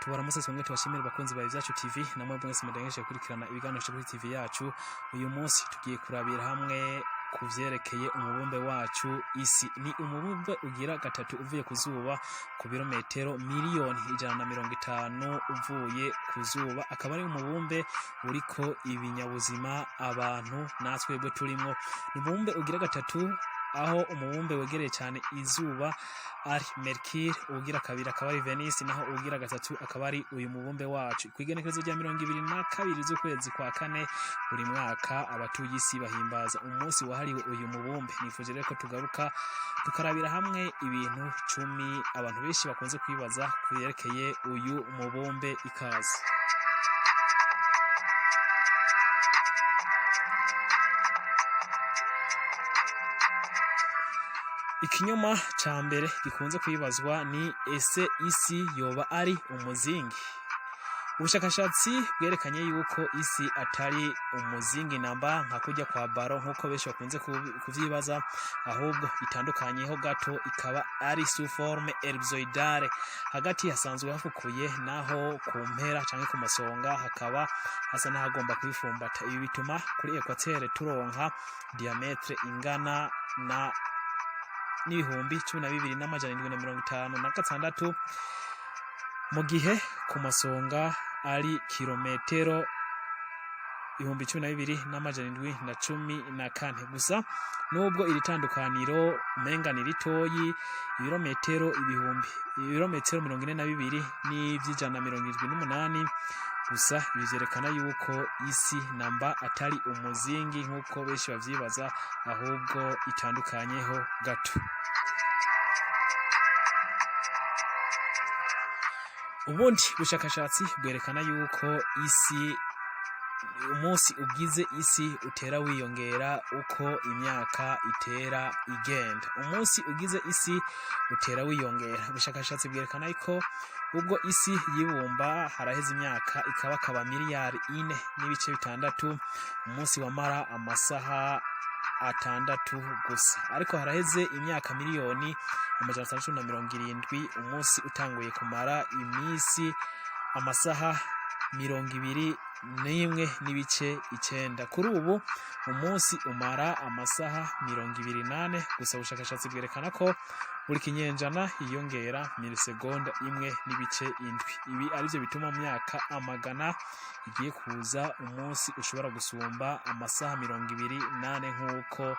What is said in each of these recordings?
Tubaramutse twongere tubashimire, bakunzi ba Ivyacu TV, namwe mwese mudengeshe gukurikirana ibiganiro kuri TV yacu. Uyu munsi tugiye kurabira hamwe ku vyerekeye umubumbe wacu isi. Ni umubumbe ugira gatatu uvuye ku zuba, ku birometero 150 miliyoni uvuye ku zuba. Akaba ari umubumbe uriko ibinyabuzima, abantu natwebwe turimwo. Ni umubumbe ugira gatatu, aho umubumbe wegereye cyane izuba ari Mercure, ugira kabiri akaba ari Venus, naho ugira gatatu akaba ari uyu mubumbe wacu. Ku igenekerezo rya 22 z'ukwezi kwa kane buri mwaka, abatuye isi bahimbaza umunsi wahariwe uyu mubumbe. Nifuje rero ko tugaruka tukarabira hamwe ibintu 10 abantu benshi bakunze kwibaza ku byerekeye uyu mubumbe. Ikaze. Ikinyoma ca mbere gikunze kwibazwa ni: ese isi yoba ari umuzingi? Ubushakashatsi bwerekanye yuko isi atari umuzingi namba, nka kujya kwa ballon nk'uko benshi bakunze kuvyibaza, ahubwo itandukanyeho gato, ikaba ari sous forme ellipsoïdale. Hagati hasanzwe hafukuye, naho ku mpera canke ku masonga hakaba hasa n'ahagomba kwifumbata. Ibi bituma kuri équateur turonka diamètre ingana na n'12,756, mu gihe ku masonga ari kilometero 12,714 gusa. Nubwo iri tandukaniro umenga ni ritoyi, ibirometero ibihumbi ibirometero 42 n'ivy'ijana 78 gusa, ibi vyerekana yuko isi namba atari umuzingi nk'uko benshi bavyibaza, ahubwo itandukanyeho gato. Ubundi bushakashatsi bwerekana yuko isi, umunsi ugize isi utera wiyongera uko imyaka itera igenda. Umunsi ugize isi utera wiyongera. Ubushakashatsi bwerekana ko ubwo isi yibumba, haraheze imyaka ikabakaba miliyari 4.6, umunsi wamara amasaha 6 gusa. Ariko haraheze imyaka 670 miliyoni, umunsi utanguye kumara iminsi amasaha 21.9. Kuri ubu umunsi umara amasaha 24 gusa. Ubushakashatsi bwerekana ko buri kinyenjana hiyongera milisegonda 1.7. Ibi arivyo bituma mu myaka amagana igiye kuza umunsi ushobora gusumba amasaha 24 nk'uko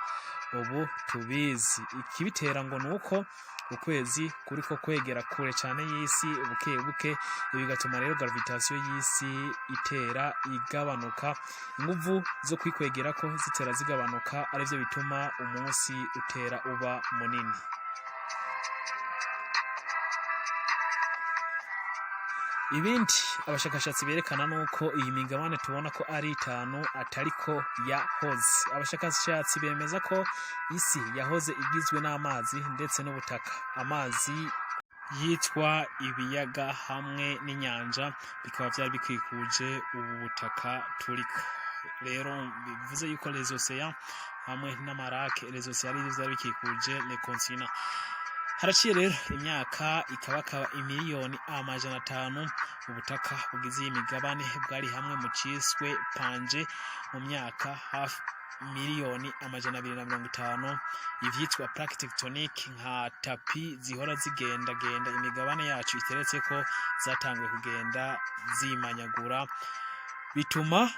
ubu tubizi. Ikibitera ngo ni uko ukwezi kuriko kwegera kure cyane y'isi buke buke. Ibi bigatuma rero gravitation y'isi itera igabanuka, inguvu zo kwikwegerako zitera zigabanuka, arivyo bituma umunsi utera uba munini. Ibindi abashakashatsi berekana nuko iyi migabane tubona ko ari itanu atariko yahoze. Abashakashatsi bemeza ko isi yahoze igizwe n'amazi ndetse n'ubutaka. Amazi yitwa ibiyaga hamwe n'inyanja bikaba byari bikikuje ubu butaka turiko. Rero bivuze yuko les océans hamwe n'ama lacs, les océans arivyo vyari bikikuje les continents. Haraciye rero imyaka ikabakaba 500 miliyoni, ubutaka bugize iyi migabane bwari hamwe mu ciswe Pangée. Mu myaka hafi 250 miliyoni, ivyitwa plaque tectonique, nka tapis zihora zigendagenda imigabane yacu iteretseko, zatanguye kugenda zimanyagura, bituma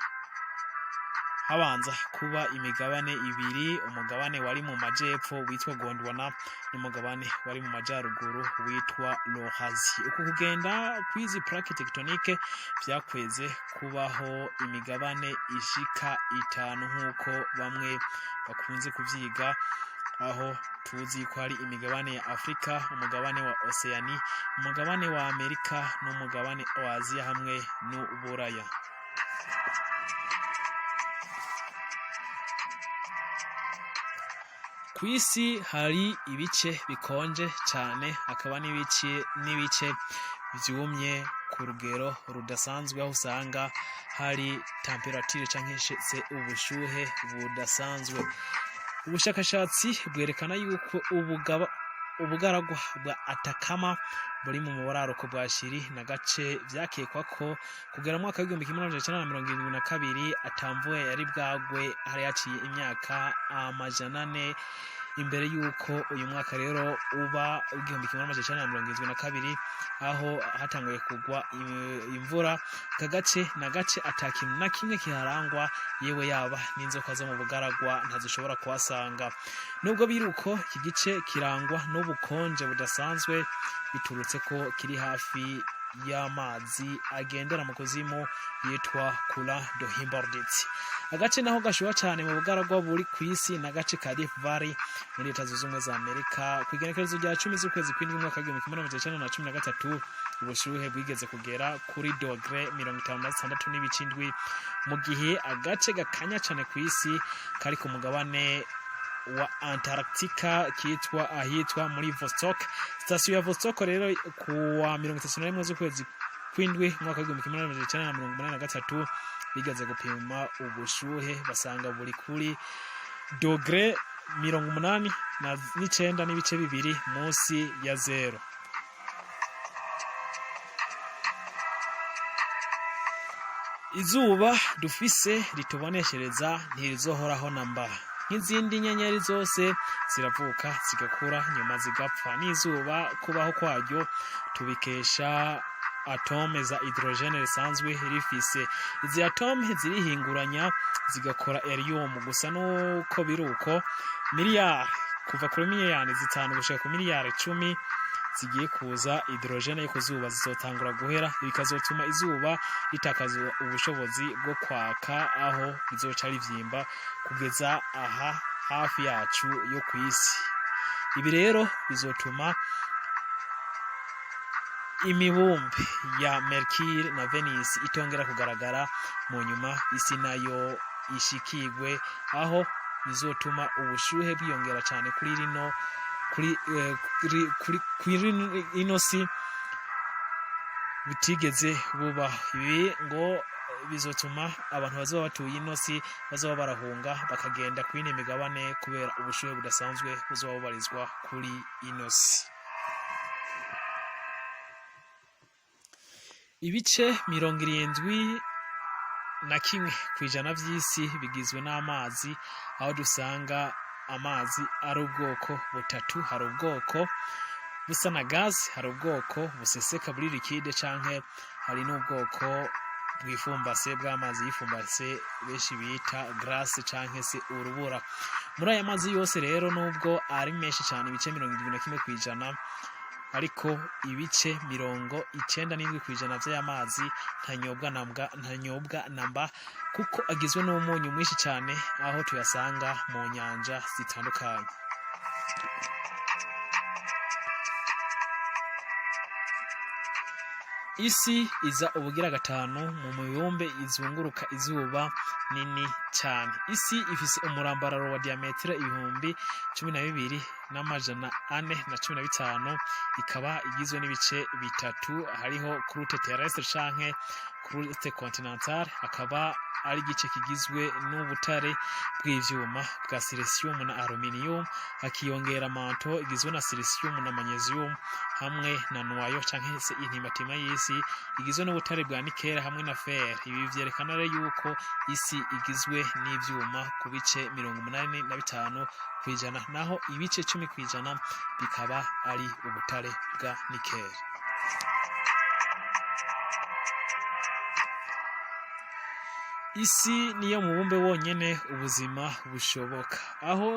habanza kuba imigabane ibiri: umugabane wari mu majepfo witwa Gondwana n'umugabane wari mu majaruguru witwa Laurasie. Uku kugenda kw'izi plaque tectonique vyakweze kubaho imigabane ishika itanu nk'uko bamwe bakunze kuvyiga, aho tuzi ko hari imigabane ya Afrika, umugabane wa Oceanie, umugabane wa Amerika n'umugabane wa Aziya hamwe n'Uburaya. Ku isi hari ibice bikonje cyane, hakaba n'ibice vyumye ku rugero rudasanzwe, aho usanga hari température canke se ubushuhe budasanzwe. Ubushakashatsi bwerekana yuko ubugaragwa bwa Atakama Buri mu buraruko bwa Chili na gace vyakekwa ko kugera mu mwaka w'1972 atamvuwe yari bwagwe. Hari haciye imyaka 400 imbere y'uko uyu mwaka rero uba 1972, aho hatanguye kugwa imvura. Aka gace na gace ata kintu na kimwe kiharangwa, yewe yaba n'inzoka zo mu bugaragwa ntazishobora kuhasanga. Nubwo biri uko, iki gice kirangwa n'ubukonje budasanzwe biturutse ko kiri hafi y'amazi agendera mu kuzimu yitwa Courant de Humboldt. Agace naho gashuha cyane mu bugaragwa buri ku isi n'agace ka Death Valley muri Leta Zunze Ubumwe za Amerika. Ku igenekerezo rya 10 z'ukwezi kw'indwi umwaka w'1913, ubushuhe bwigeze kugera kuri dogere 56.7, mu gihe agace gakanya cyane ku isi kari ku mugabane wa Antarctica kitwa ahitwa muri Vostok. Sitasiyo ya Vostok rero ku wa 31 z'ukwezi kw'indwi umwaka w'1983 bigeze gupima ubushuhe, basanga buri kuri dogere 89.2 munsi ya zero. Izuba dufise rituboneshereza ntirizohoraho namba. Nk'izindi nyenyeri zose ziravuka, zigakura, nyuma zigapfa, n'izuba kubaho kwaryo tubikesha atome za hydrogène risanzwe rifise. Izi atome zirihinguranya zigakora helium. Gusa nuko biruko, miliyari kuva kuri miliyari 5 gushika ku miliyari 10 zigiye kuza, hydrogène yo kuzuba zizotangura guhera, bikazotuma izuba ritakaza ubushobozi bwo kwaka, aho rizoca rivyimba kugeza aha hafi yacu yo ku isi. Ibi rero bizotuma imibumbe ya Mercure na Venus itongera kugaragara. Mu nyuma isi nayo ishikigwe, aho bizotuma ubushuhe bwiyongera cyane kuri rino kuri eh, kuri kuri kuri ino si butigeze buba. Ibi ngo bizotuma abantu bazoba batuye ino si bazoba barahunga bakagenda ku yindi migabane kubera ubushuhe budasanzwe buzoba bubarizwa kuri ino si. Ibice 71% vy'isi bigizwe n'amazi, aho dusanga amazi ari ubwoko butatu: hari ubwoko busa na gazi, hari ubwoko buseseka buri liquide, canke hari n'ubwoko bwifumbase bw'amazi yifumbase benshi bita glace canke se urubura. Muri aya mazi yose rero, nubwo ari menshi cyane, ibice 71%, ariko ibice 97% vy'aya mazi ntanyobwa namba, kuko agizwe n'umunyu mwinshi cyane, aho tuyasanga mu nyanja zitandukanye. Isi iza ubugira gatanu mu mibumbe izunguruka izuba nini cyane. Isi ifise umurambararo wa diametere 12,415, ikaba igizwe n'ibice bitatu. Hariho croûte terrestre canke croûte continentale, akaba ari igice kigizwe n'ubutare bw'ivyuma bwa silicium na aluminium, hakiyongera manteau igizwe na silicium na magnesium, hamwe na noyau canke se intimatima y'isi igizwe n'ubutare bwa nickel hamwe na fer. Ibi vyerekana rero yuko isi igizwe n'ivyuma ku bice 85%, naho ibice 10% bikaba ari ubutare bwa nickel. Isi niyo mubumbe wonyene ubuzima bushoboka. Aho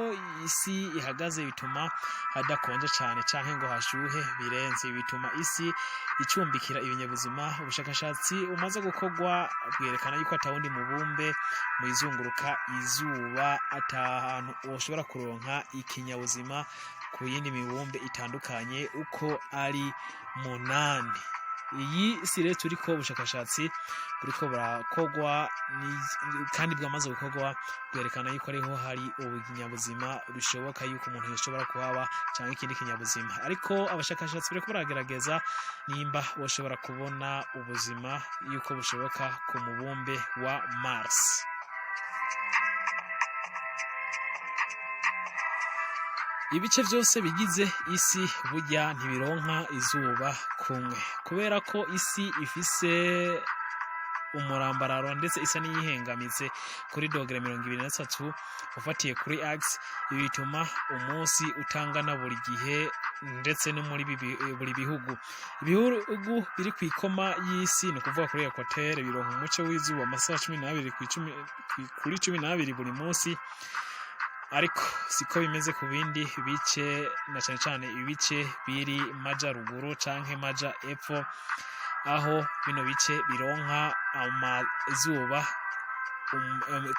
isi ihagaze bituma hadakonja cane canke ngo hashuhe birenze, bituma isi icumbikira ibinyabuzima. Ubushakashatsi bumaze gukorwa bwerekana yuko atawundi mubumbe mu izunguruka izuba atahantu woshobora kuronka ikinyabuzima ku yindi mibumbe itandukanye uko ari munani. Iyi si rero turiko, ubushakashatsi buriko burakorwa kandi bwamaze gukorwa bwerekana yuko ariho hari ubunyabuzima bishoboka yuko umuntu yoshobora kuhaba cyangwa ikindi kinyabuzima. Ariko abashakashatsi bariko baragerageza nimba boshobora kubona ubuzima yuko bushoboka ku mubumbe wa Mars. Ibice vyose bigize isi burya ntibironka izuba kumwe, kubera ko isi ifise umurambararo ndetse isa n'iyihengamitse kuri dogere 23 ufatiye kuri axe. Ibi bituma umunsi utangana buri gihe ndetse no muri buri bihugu. Ibihugu biri ku ikoma y'isi, ni ukuvuga kuri équateur, bironka umuco w'izuba amasaha 12 kuri 12 buri munsi, ariko siko bimeze ku bindi bice, na cane cane ibice biri maja ruguru canke maja epfo, aho bino bice bironka amazuba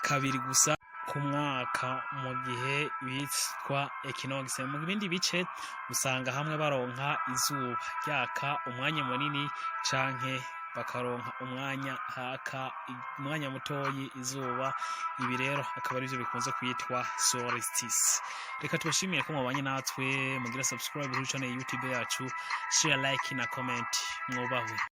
kabiri gusa ku mwaka mu gihe bitwa equinoxe. Mu bindi bice usanga hamwe baronka izuba ryaka umwanya munini canke bakaronka umwanya haka umwanya mutoyi izuba. Ibi rero akaba arivyo bikunze kwitwa solstice. Reka tubashimiye ko mwabanye natwe. Mugira subscribe kuri channel ya YouTube yacu, share, like na comment. Mwubahwe.